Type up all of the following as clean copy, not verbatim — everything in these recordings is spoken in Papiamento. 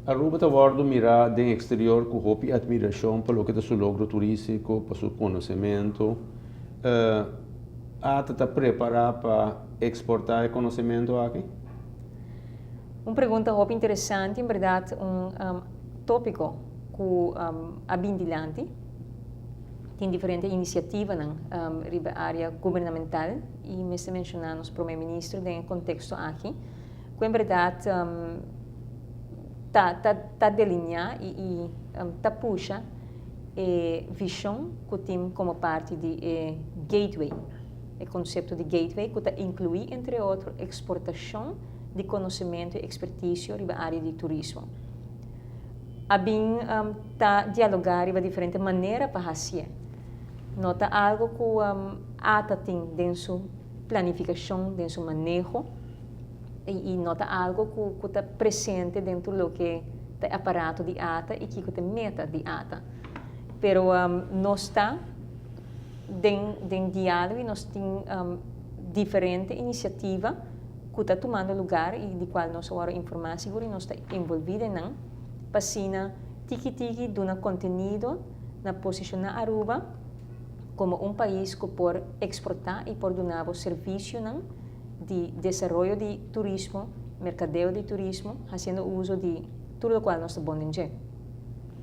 Aruba ta wordo mira den exterior cu hopi admiracion pa loke ta su logro turistico, pa su conocemento. ATA ta prepara pa exporta e conocemento aki? Un pregunta hopi interesante, en berdad un topico cu a bin dilanti. Tin diferente iniciativanan riba area gubernamental y mester menciona nos Prome Minister den e contexto aki, cu en berdad ta delinea y ta pusha e vision cu tin como parti di e gateway, e concepto di gateway cu ta inclui entre otro exportacion di conocemento y experticio riba area di turismo. A bin ta dialoga riba diferente manera pa haci'e. No ta algo cu ATA tin den su planificacion, den su maneho y no ta algo cu ta presente den tur loke ta e aparato di ATA y kico ta e meta di ATA. Pero nos ta den dialogo y nos tin diferente iniciativa cu ta tumando lugar y di cual nos a worde informa sigur y nos ta envolvi den nan pa asina tiki tiki duna contenido na posiciona Aruba como un pais cu por exporta y por duna bo servicionan di desaroyo di turismo, mercadeo di turismo, haciendo uzo di tur locual nos ta bon den dje.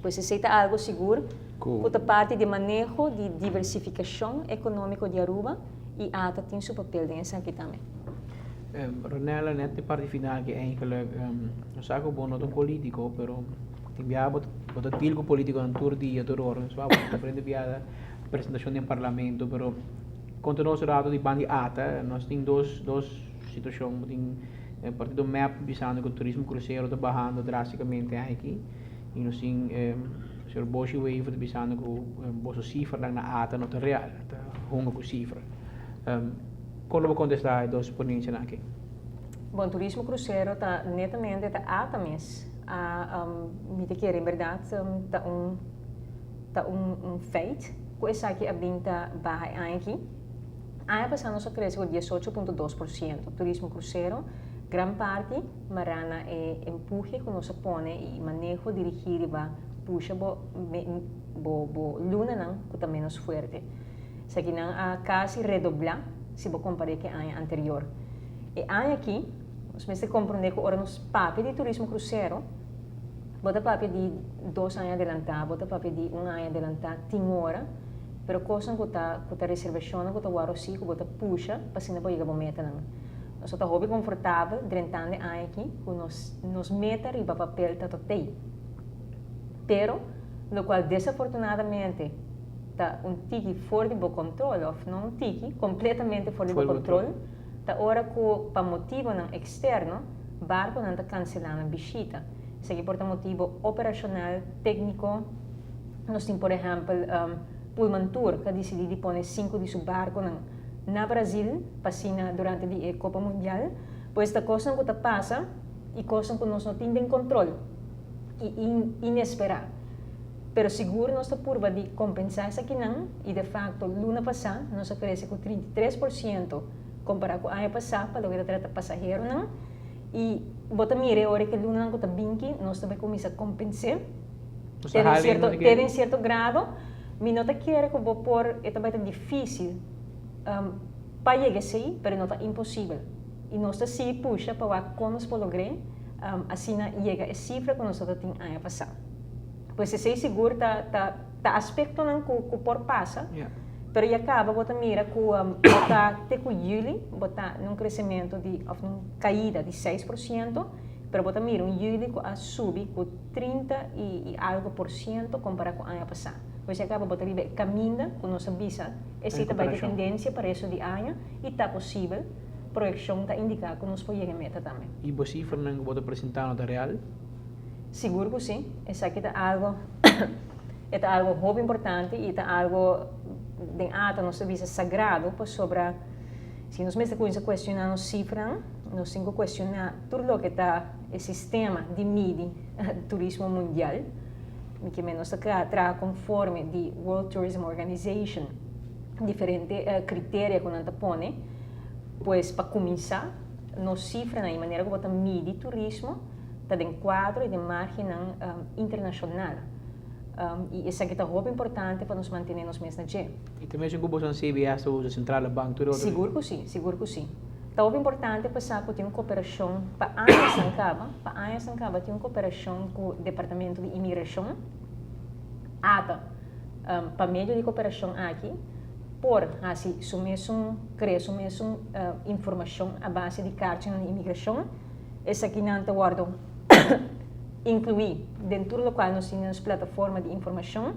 Pues esey ta algo sigur cu ta parti di maneho di diversificacion economico di Aruba y ATA tin su papel den esaki tambe. Ronella, net e parti final aki eigenlijk, nos sa cu bo no ta un politico, pero tin biaha bo bo ta deal cu politiconan tur dia, tur ora, nos wak bo diferente biaha presentacion den parlamento, pero conta nos un rato di banda di ATA, nos tin dos dos situacion, bo tin partido mep bisando cu turismo crucero ta bahando drasticamente aki, y nos tin señor Booshi Wever ta bisando cu boso cifranan na ATA no ta real, ta hunga cu cifra. Kon lo bo kontestá e dos ponencianan aki? Bon, turismo krusero ta netamente ta ata mes. A mi ta kere en bèrdat ta un ta un un feit ku esaki a bin ta baha e aña aki. Aña pasá nos a krese ku 18.2%. Turismo krusero gran parti mará na e empuje ku nos a pone i maneho dirigí riba pusha bo bo bo lunanan ku ta ménos fuerte. Esakinan a kasi redoblá si bo kompar'é ku e aña anterior. E aña akí, nos mester komprondé ku ora nos papia di turismo krusero, bo ta papia di dos aña adelantá, bo ta papia di un aña adelantá, tin ora, pero kosnan ku ta ku ta reservashonnan ku ta wòrdu hasi ku bo ta pusha pa asina bo yega bo metanan. Nos ta hopi konfortabel drentando e aña akí ku nos nos meta riba papel ta totei. Pero, lokual desafortunadamente ta un tiki for di bo control of no un tiki, completamente for di bo control, ta ora cu pa motibonan externo barconan ta cancela nan bishita. Esaki por ta motibo operacional, tecnico, nos tin por ehempel Pullmantur cu a dicidi di pone cinco di su barconan na Brazil pa asina durante di e Copa Mundial, pues ta cosnan cu ta pasa y cosnan cu nos no tin den control y inespera. Pero sigur nos ta purba di kompensá esakinan i de fakto luna pasá nos a krese ku 33% kompará ku aña pasá pa loke ta trata pasaheronan i bo ta mira e ora ku e lunanan ku ta binki nos ta bai kuminsá kompens'é te den sierto te den sierto grado. Mi no ta kere ku bo por e ta bai ta difísil pa yega esei pero no ta imposibel i nos ta sigui pusha pa wak kon nos por logr'é asina yega e sifra ku nos tabata tin aña pasá. Pues esei sigur ta ta ta aspektonan ku ku por pasa, pero ya kaba bo ta mira ku bo ta te ku yüli bo ta na un kresementu di òf na un kaida di 6%, pero bo ta mira un yüli ku a subi ku 30 i i algu por siento kompará ku aña pasá. Pues ya kaba bo ta riba e kaminda ku nos a bisa esei ta bai ta e tendensia pa resto di aña i ta posibel, proyekshon ta indiká ku nos por yega e meta tambe. I bo sifranan ku bo ta presentá no ta real? Sigur ku si, esaki ta algo e ta algo hopi importante i ta algo den ata nos ta bisa sagrado pasobra si nos mester kuminsá kuestioná nos sifranan nos tin ku kuestioná tur loke ta e sistema di midi turismo mundial mi ke men nos ta traha konforme di World Tourism Organization diferente kriteria ku nan ta pone pues pa kuminsá nos sifranan i manera ku bo ta midi turismo. Ta den kuadro i den margennan internashonal. I esaki ta hopi importante pa nos mantené nos mes na dje. I ta mesun ku boso nan CBS ta usa, Centrale Bank, tur e otro. Sigur ku si, sigur ku si. Ta hopi importante pa sa ku tin un koperashon pa añasnan kaba, pa añasnan kaba tin un koperashon ku Departamento di Imigrashon, ata. Pa medio di koperashon aki por hasi su mesun, krea su mesun informashon a base di karchinan di imigrashon. Esakinan ta wòrdu inkluí den tur lokual nos tin den nos plataforma di informashon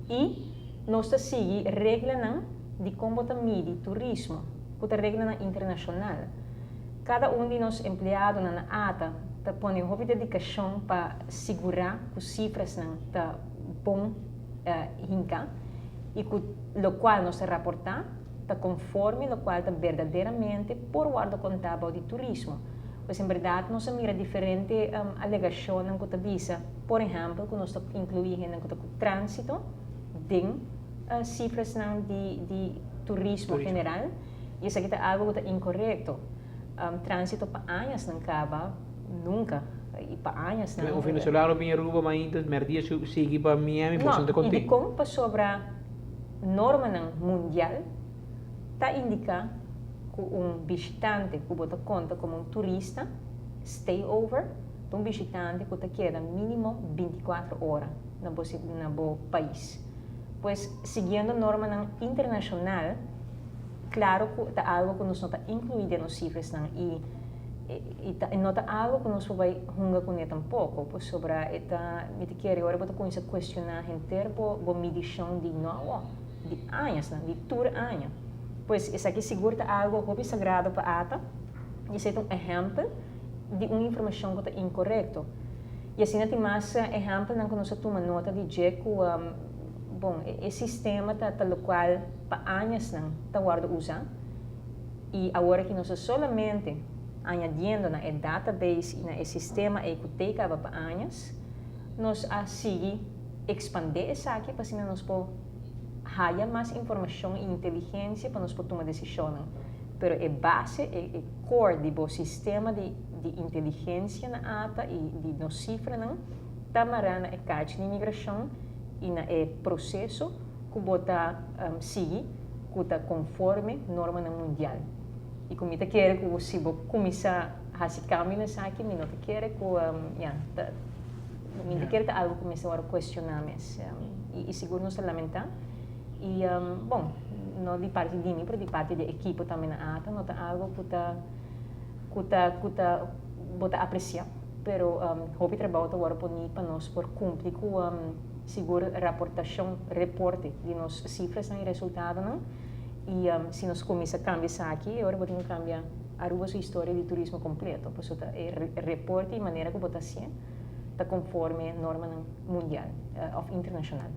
i nos ta sigui reglanan di kon bo ta midi turismo, ku ta reglanan internashonal. Kada un di nos empleadonan na ata ta pone hopi dedikashon pa sigurá ku sifrasnan ta bon hinká i ku lokual nos ta raportá ta konforme lokual ta berdaderamente por wòrdu kontá bou di turismo. Pues en bèrdat nos a mira diferente alegashonnan ku ta bisa, por ehèmpel, ku nos ta inkluí hendenan ku ta ku tránsito den sifrasnan di di turismo general i esaki ta algu ku ta inkorekto. Tránsito pa añasnan kaba nunka i pa añasnan. Un venezolano bin Aruba mainta mèrdia sigui pa Miami boso no ta kont'é. No, i dikon? Pasobra normanan mundial ta indiká ku un bishitante ku bo ta konta komo un turista, stay over, ta un bishitante ku ta keda mínimo 24 ora na bo na bo pais. Pues, siguiendo normanan internashonal, klaro ku ta algu ku nos no ta inkluí den nos sifrasnan i i ta no ta algu ku nos por bai hunga kuné tampoko, pasobra e ta mi ta kere ora bo ta kuminsá kuestioná henter bo bo midishon di no awor, di añasnan, di tur aña. Pues esaki sigur ta algu hopi sagrado pa ata i esei ta un ehèmpel di un informashon ku ta inkorekto. I asina tin mas ehèmpelnan ku nos a tuma nota di dje ku, bon, e sistema ta ta lokual pa añasnan ta wòrdu usá i awor aki nos ta solamente añadiendo na e database i na e sistema ei ku t'ei kaba pa añas, nos a sigui ekspandé esaki pa asina nos por haya mas informashon i inteligensia pa nos por tuma desishonnan. Pero e base, e core di bo sistema di di inteligensia na ata i di nos sifranan ta mará na e karchi di imigrashon i na e proseso ku bo ta sigui ku ta konforme normanan mundial. I ku mi ta kere ku si bo kuminsá hasi kambio na esaki mi no ta kere ku ya ta mi ta kere ta algu ku mester wòrdu kuestioná mes. I sigur nos ta lamentá. I bon, no di parti di mi pero di parti di e ekipo tambe na ata no ta algu ku ta ku ta ku ta bo ta apresiá. Pero hopi trabou ta wòrdu poní pa nos por kumpli ku sigur raportashon, reporte, di nos sifrasnan i resultadonan. I si nos kuminsá kambia esaki, e ora bo tin ku kambia Aruba su historia di turismo kompleto, pasobra ta e reporte i manera ku bo ta hasié ta konforme normanan mundial òf internashonal.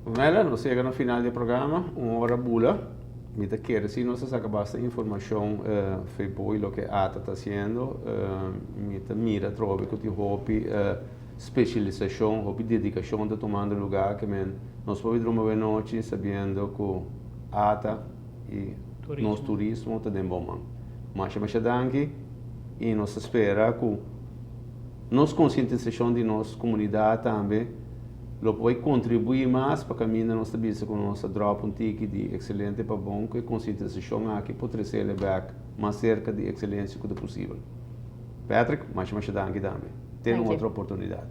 Ronella, nos yega na final di e programa, un ora bula. Mi ta kere si nos a saka basta informashon fe bo i loke ata ta hasiendo. Mi ta mira atrobe ku tin hopi specialisashon, hopi dedikashon ta tumando lugá ke men nos por druma bo e nochi sabiendo ku ata i nos turismo ta den bon man. Masha masha danki i nos ta spera ku nos konsientisashon di nos komunidat tambe lo por kontribuí mas pa kaminda nos ta bisa ku nos a dròp un tiki di ekselente pa bon ku e konsientisashon aki por tresele bèk mas serka di ekselensia ku ta posibel. Patrick, masha masha danki tambe. Te un otro oportunidat.